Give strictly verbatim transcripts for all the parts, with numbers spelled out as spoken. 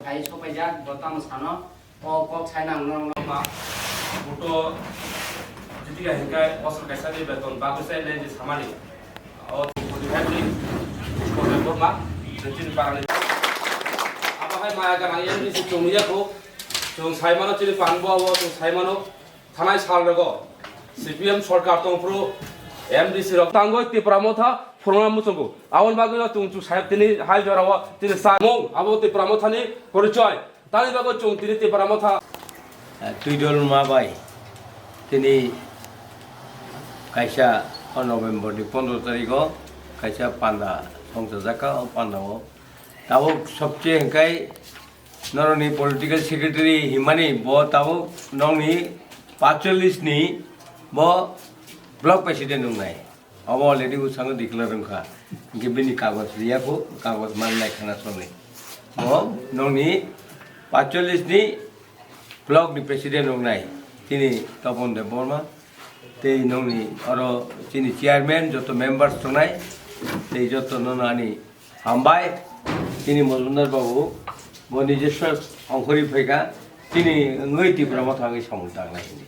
Hai sopaijak, bo tamo sano, o kok sai nang norok no. Ma, buto jiti ka hingkai bosor kaisa ni beton bagwi sai nai je samani. O forty five ni, forty four ma, je chini parani. Abo hai maya gana M D C chwng ya ko, chwng sai mano chini pan bo abo chwng sai mano. Thanai sal rogo C P M sorkar tongphuru M D C rok tangoi Tipra Motha phurungna muchungo. Aboni bagwino chwng chwng sayap tini hai jorao tini samung abo Tipra Mothani porichoi. Tani bagwi chwng tini Tipra Motha. Twidol ma bai tini kaisa o November ni pondro tarikh o kaisa panda songchajak kha, o panda o tabuk sobche hwnkhe norokni political secretary himani bo tabuk nokni paitsollis ni bo block president wngnai. Obo already bwskango declare wngkha. Hwnkhe bini kagoj riyakho, kagoj mannai khana somni. Bo nokni paitsollis ni block ni president wngnai. Chini Topon Debbarma tei nokni oro chini chairman joto members tongnai tei joto nono ani Hambai, chini Mojumdar babu, bo nijoswa ongkhorwi phaikha, chini wngwi Tipra Motha wngwi samung tangnai hwnwi.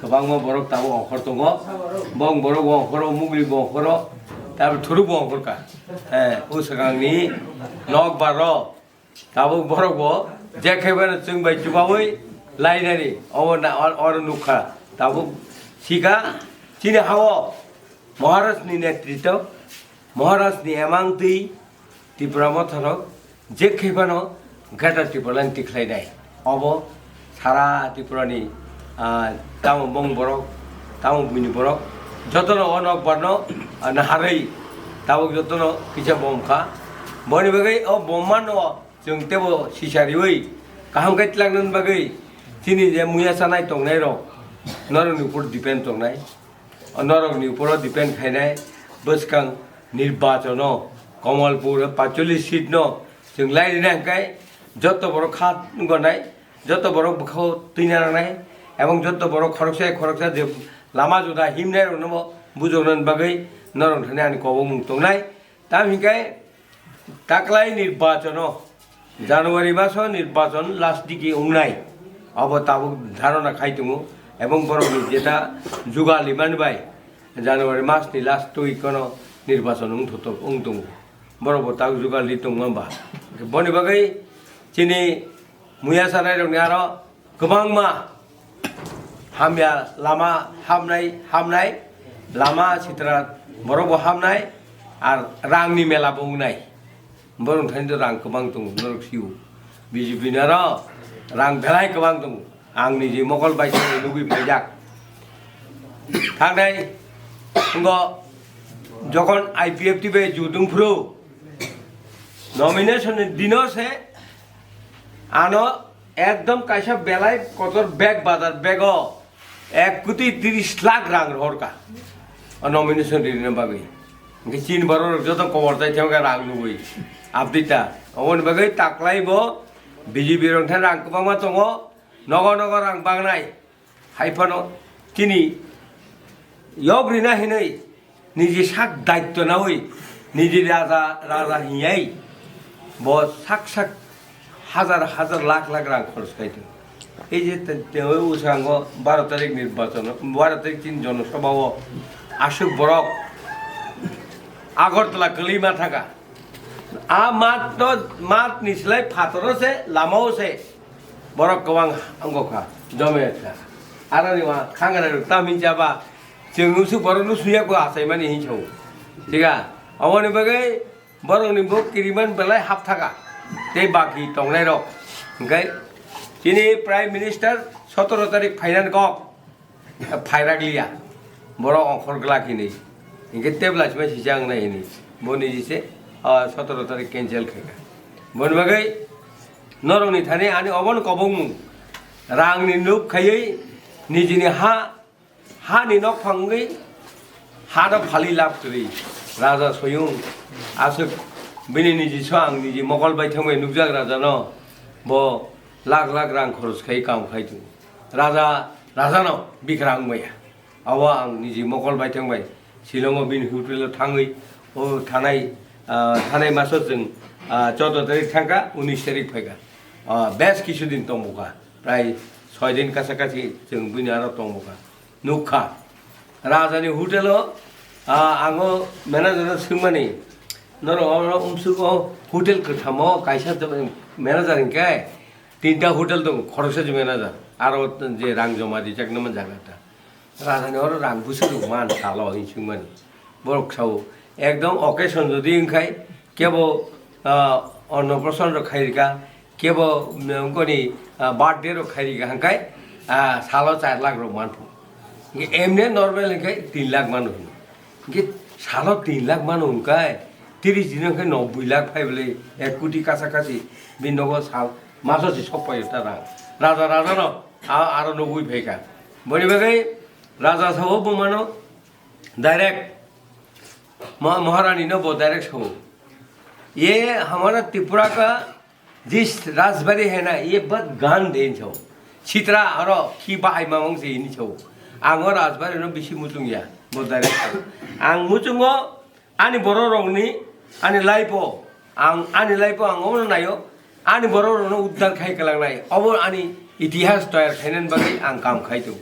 Kwbangma borok tabuk ongkhor tongo, bong borok bo ongkhoro, mugri bo ongkhoro, tabuk thuruk bo ongkhorkha. Eh, o swkangni nokbar rok, tabuk borok bo je khe phano chwng bai chubaui lainani, obo na, or, oro nukha. Tabuk sikha, chini ha-o Maharajni netritw, Maharajni emang twi Tipra Motharok je khe phano Greater Tipraland tikhlainai. Obo sara Tripurani, ah, tamo bong borok, tamo buini borok, jotono o nokbarno, ah, naharwi tabuk jotono kisa bom kha. Boni bagwi o bom mano chwng teibo sisa riwi kaham khe twlangnani bagwi chini je muya chanai tongnairok norokni upor depend tongnai. O norokni uporo depend khainai bwskang nirbachono Kamalpur paitsollis seat no chwng lai rina hwnkhe joto borok kha gonai, joto borok bwkhao twina nangnai, ebong joto borok khoroksa khoroksa je lama juda himnai rokno bo bujoknani bagwi norok thani ani kobokmung tongnai. Tamo hinkhe taklai nirbachono, January maso nirbachon last digi wngnai, abo tabuk dharona khai tongo, ebong borokni jeta jugal rimani bai January masni last week-ono nirbachon wng thotok wng tongo. Borok bo tabuk jugal ri tongma ba. Boni bagwi chini muya sanairokni aro kwbangma hamya lama hamnai, hamnai lama sitra borok bo hamnai, ar rangni mela bo wngnai. Borok thani to rang kwbang tongo, norok sio. B J P ni aro rang belai kwbang tongo. Ang niji mokol bai se nugui phaijak. Thangnai wngkha jokhon I P F T bai judung phuru nomination ni dino se ano ekdom kaisa belai kotor bag bazar bag o ek koti tris lakh rang rohorkha o nomination rini bagwi. Hwnkhe chini borok rok joto kobor tai thangkha rang nugui abdi ta. Oboni bagwi taklai bo B J P rok thani rang kwbangma tongo, nogo nogo rang bangnai. Hai phano chini yok rina hinwi niji sak daitto nawi niji raja, raja hingyai bo sak sak hazar hazar lakh lakh rang khorch khai tongo. Ei je te, te, o bwskango baro tarik nirbachon, baro tarik chini jonosabha o aswk borok Agartala kwlwi ma thangkha. A mat no, mat ni slai phataro se, lama o se borok kwbang wngkha, jome kha. Aroni wa khangra rok tam hincha ba, chwng usuk borok no suya ko achaimani hincho. Thiga, aboni bagwi borok ni bo kiriman belai hap thaka. Tei baki tongnai rok. Hingkai chini Prime Minister sotoro tarik phainan kok. Phairak liya, borok ongkhor glak hinwi. Hinkhe tebla sima sijak wngnai hinwi. Bo niji se, ah, sotoro tarik cancel khaikha. Boni bagwi norokni thani ani obono kobokmung. Rangni nuk khaiwi nijini ha, hani nok phangwi hano phali lab kwrwi. Raja Soyung aswk bini niji so ang niji mokol bai thangbai nukjak rajano. Bo lakh lakh rang khorch khai kam khai tongo. Raja, rajano bikrang maya. Abo ang niji mokol bai thang bai. Shillongo bini hotel o thangwi, o thanai, ah, thanai maso chwng, ah, choudo tarik thangkha, unis tarik phaikha. Ah, bes kisu din tongmukha, prai soi din kasa kasi chwng bini aro tongmukha. Nukha, rajani hotel o, ah, ango manager no swngmani, "Norok oro umsuk o hotel kwthamo kaisa manager hinkhe tinta hotel tongo, khoroksa je manager, aro je rang joma rijaknai man jaga ta." Rajani oro rang bwswk rwk man salo hwnwi swngmani. Borok sao, ekdom occasion jodi wngkhai, kebo, ah, onnoproson rok khairika, kebo, mm, wngkoni, ah, birthday rok khairika hwnkhai, ah, salo char lakh rok manphu. Hwnkhe emne normal hwnkhe tin lakh mano hwno. Hwnkhe salo tin lakh mano hwnkhai, tris din hwnkhe nobboi lakh phai bwlai ek koti kasa kasi bini nogo sal maso se sok paio ta rang. Raja raja no a-, aro nugwi phaikha. Boni bagwi raja sao bumano direct, Ma-, Maharani no bo direct sao, "Ye hamara Tripura ka jis rajbari hai na, ye bahut gand hai," sao. Sitra aro khi bahai mamang se hini sao. Ang o rajbari no bisi muchung ya, bo direct sao. Ang muchungo ani borok rokni, ani life o, ang ani life o ang obono naio, ani borok rokno uddar khai kwlangnai, obo ani itihas toyar khainani bagwi ang kam khai tongo.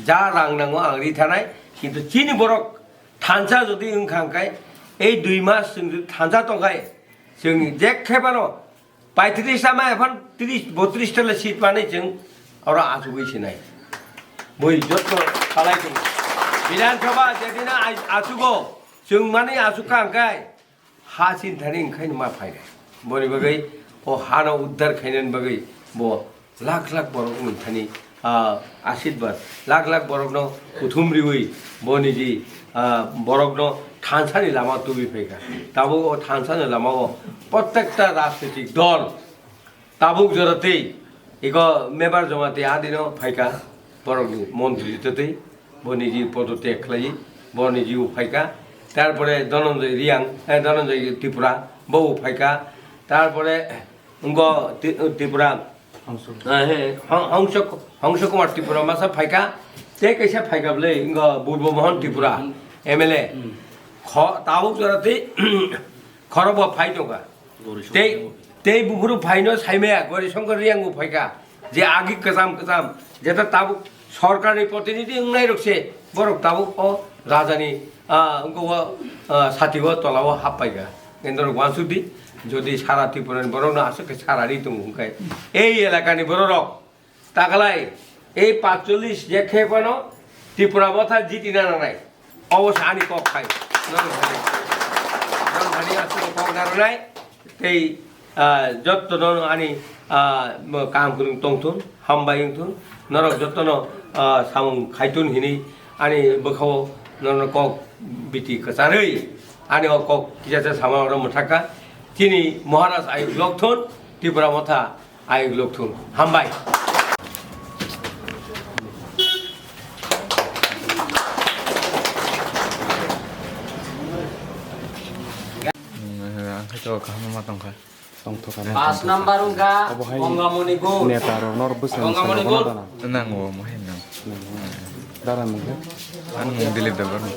Ja rang nango ang ri thanai, kintu chini borok thansa jodi wngkha hwnkhe, ei dui mas chwng jodi thansa tongkhai, chwng je khe phano paitris ama ephano tris botris tala seat manwi chwng oro achugwi sinai. Bui jotto salai tongo. Bidhan Sabha jedino ai-, achugo, chwng manwi achukha hwnkhe ha chini thani wngkhaino ma phainai. Boni bagwi o hano uddar khainani bagwi bo lakh lakh borok wngthani, ah, ashirbad, lakh lakh borokno kuthum riwi bo niji, ah, borokno thansani lama tubui phaikha. Tabuk o thansani lamao prottekta rajnitik dol tabuk joratwi iko member joma tei adino phaikha, borokni montri jotatwi bo niji podotyak khlaiwi bo niji bo phaikha. Tarpore Dhananjay Riang, eh, Dhananjay Tripura bo phaikha. Tarpore wngkho Tri-, Tripura, eh, he, Hong-, Hongso, Hongso Kumar Tripura masa phaikha, tei kaisa phaikha bwle, wngkho Burbo Mohan Tripura, M L A. Kho-, tabuk jora tei khorokbo phai tongkha. Tei, tei buphuru phaino saimaya, Gauri Shankar Riang bo phaikha. Je agi kwcham kwcham, jeta tabuk sorkarni protinidhi wngnai rok se, borok tabuk o rajani, ah, wngkha o, ah, sati o tola o hap paikha. Endorok wansuk di, jodi sara Tripura ni borok no aswk khe sara ri tongo hwnkhe, ei elaka ni borok rok takalai, ei pachchollish je khe phano Tripura Motha jiti na nangnai. Obo se ani kok khai. Norok thani, norok thani aswk kok narwnai. Tei, ah, jotto no ani, ah, mo-, kaham kwrwng tongthun, hambai wngthun. Norok jotto no, ah, samung khaithun hini ani bwkhao norok kok biti kwcharwi ani o kok kisa sa sama oro mwthakha. Chini Maharaj ayuk lokthun, Tripura Motha ayuk lokthun. Hambai. Hmm, ang khe to kaham ma tongkha. Tongthokha. Pas number wngkha Obohai Bongamoni Ghosh. Neta rok nor bwskango Bongamoni salo Ghosh. Kono dana. Nango, mohai nang. Dara mung khe? Ang mung Dilip Debbarma.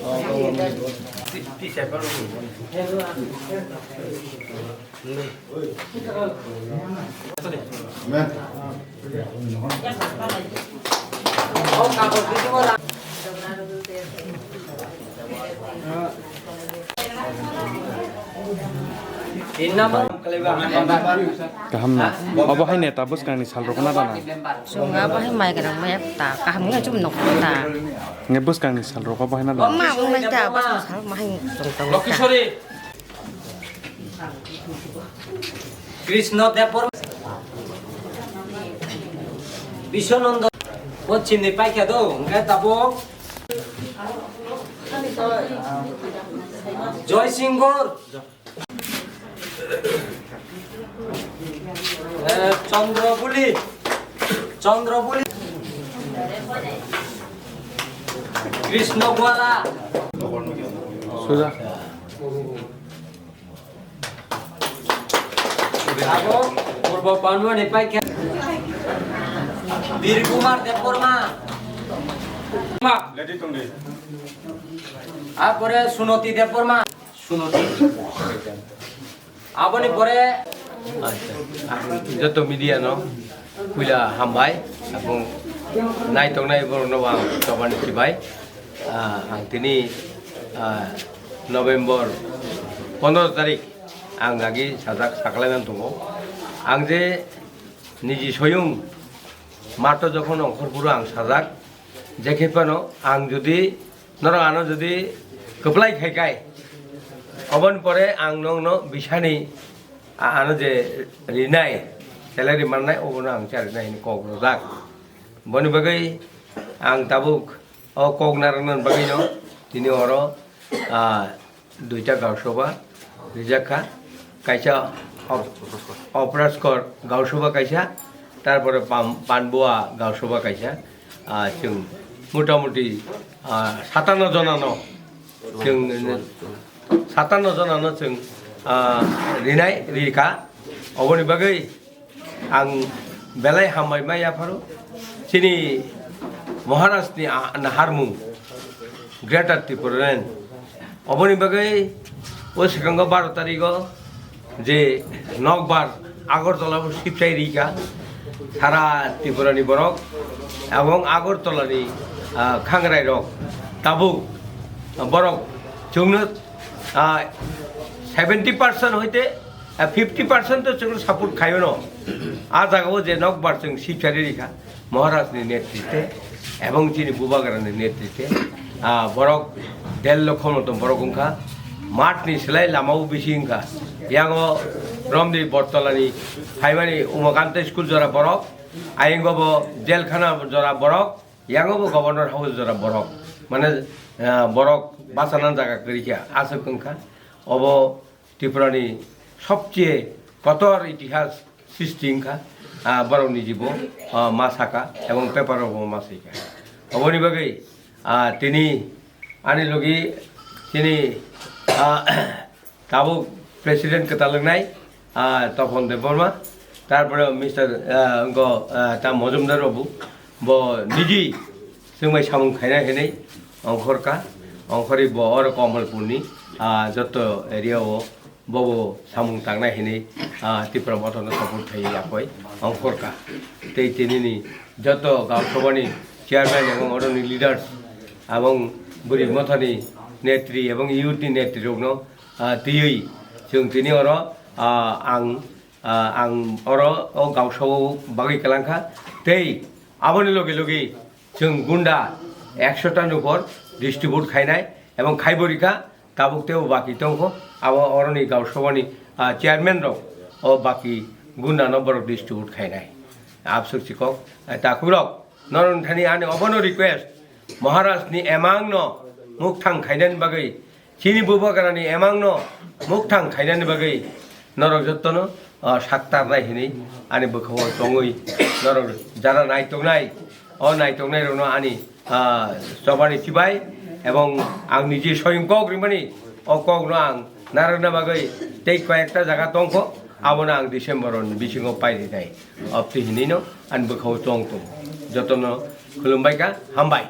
Kaham na. Obo hai neta bwskangni sal rok na dana. Chwng abo hai mai gwnang maya ta, kaham wngya chwng nuk ta. Nge bwskangni sal rok obo hai na dana. Ma wngnai ta, bwskang sal ma hai chwng tong ta. Krishna Debbarma, Biswananda, bo chini paikha do, hwnkhe tabuk Joy Singh Gor, eh, Chandra Buli, Chandra Buli, Krishna Gwala. Suja. Abo Purbo Panwani paikha. Bir Kumar Debbarma. Ma. Apore Sunoti Debbarma. Sunoti. Aboni pore Acha, ang joto media no puila hambai, abong naitok nai borok no ang chobani sibai. Ah, ang tini, ah, November pondro tarik ang agi sajak saklai man tongo. Ang je niji soyung mato jokhon ongkhor phuru ang sajak, je khe phano ang jodi norok ano jodi kwplai khai kai, oboni pore ang nokno bisani a-, ano je rinai, salary mannai, obono ang cha rinai hini kok rwjak. Boni bagwi ang tabuk o kok narwknani bagwino tini oro, ah, duita gaushoba rijak kha. Kaisa Op-, Operaskor gaushoba kaisa, tarpore Pam-, Panbua gaushoba kaisa. Ah, chwng motamuti, ah, satanno jonano chwng satanno jonano chwng, ah, rinai rikha. Oboni bagwi ang belai hambai ma yapharo. Chini Maharajni, ah, naharmung Greater Tipraland. Oboni bagwi o swkango baro tarigo je nokbar Agartala bo sibsai rikha sara Tripurani borok ebong Agartalani, ah, khangrai rok tabuk borok chwngno, ah, seventy percent hoite, ah, fifty percent to chwngno support khaio no. A jagao je nokbar chwng sibsari rikha Maharajni netritwe ebong chini Bubagrani netritwe, ah, borok del lokho motom borok wngkha, mathni slai lamao bisi wngkha. Yango romni Bortolani phaimani Umakanta school jora borok, ayingo bo jelkhana jora borok, yango bo Governor House jora borok. Mane, ah, borok bachana jaga kwrwi kha, aswk wngkha. Obo Tripurani sobcheye kotor itihas srishti wngkha, ah, borokni jibo, ah, ma saka ebong paper rogo ma saikha. Oboni bagwi, ah, tini ani logi chini, ah, tabuk president kwtal wngnai, ah, Topon Debbarma, tarpore Mister, ah, wngkho, ah, ta Mojumdar babu, bo niji chwngbai samung khaina hinwi ongkhorkha, ongkhorwi bo oro Kamalpurni, ah, joto area o bobo samung tangnai hinwi, ah, Tipra Mothano support khai yapoi ongkhorkha. Tei tinini joto Gaon Sabhani chairman ebong oroni leaders, ebong Bwrwi Mothani netri ebong youth ni netri rokno, ah, twiwi chwng tini oro, ah, ang, ah, ang oro o Gaon Sabha o bagwi kwlangkha. Tei aboni loge loge chwng gunda ekshota ni upor distribute khainai ebong khaibo rikha. Tabuk teibo baki tongkho, abo oroni Gaon Sabhani, ah, chairman rok o baki gundano borok distribute khainai. Absuk chikok, eh, takhuk rok, norok thani ani obono request, Maharaj ni emang no mukthang khainani bagwi, chini Bubagrani emang no mukthang khainani bagwi norok jotono, ah, saktarnai hinwi ani bwkhao tongwi norok jara naitongnai, o naitongnai rokno ani ah, chobani chibai, ebong ang niji soyung kok rimani, o kokno ang narwkna bagwi tei koyekta jaga tongkho, abono ang December ni bisingo pairinai. Obtwi hinwino ani bwkhao chong tongo. Jotono khulumbaikha, hambai.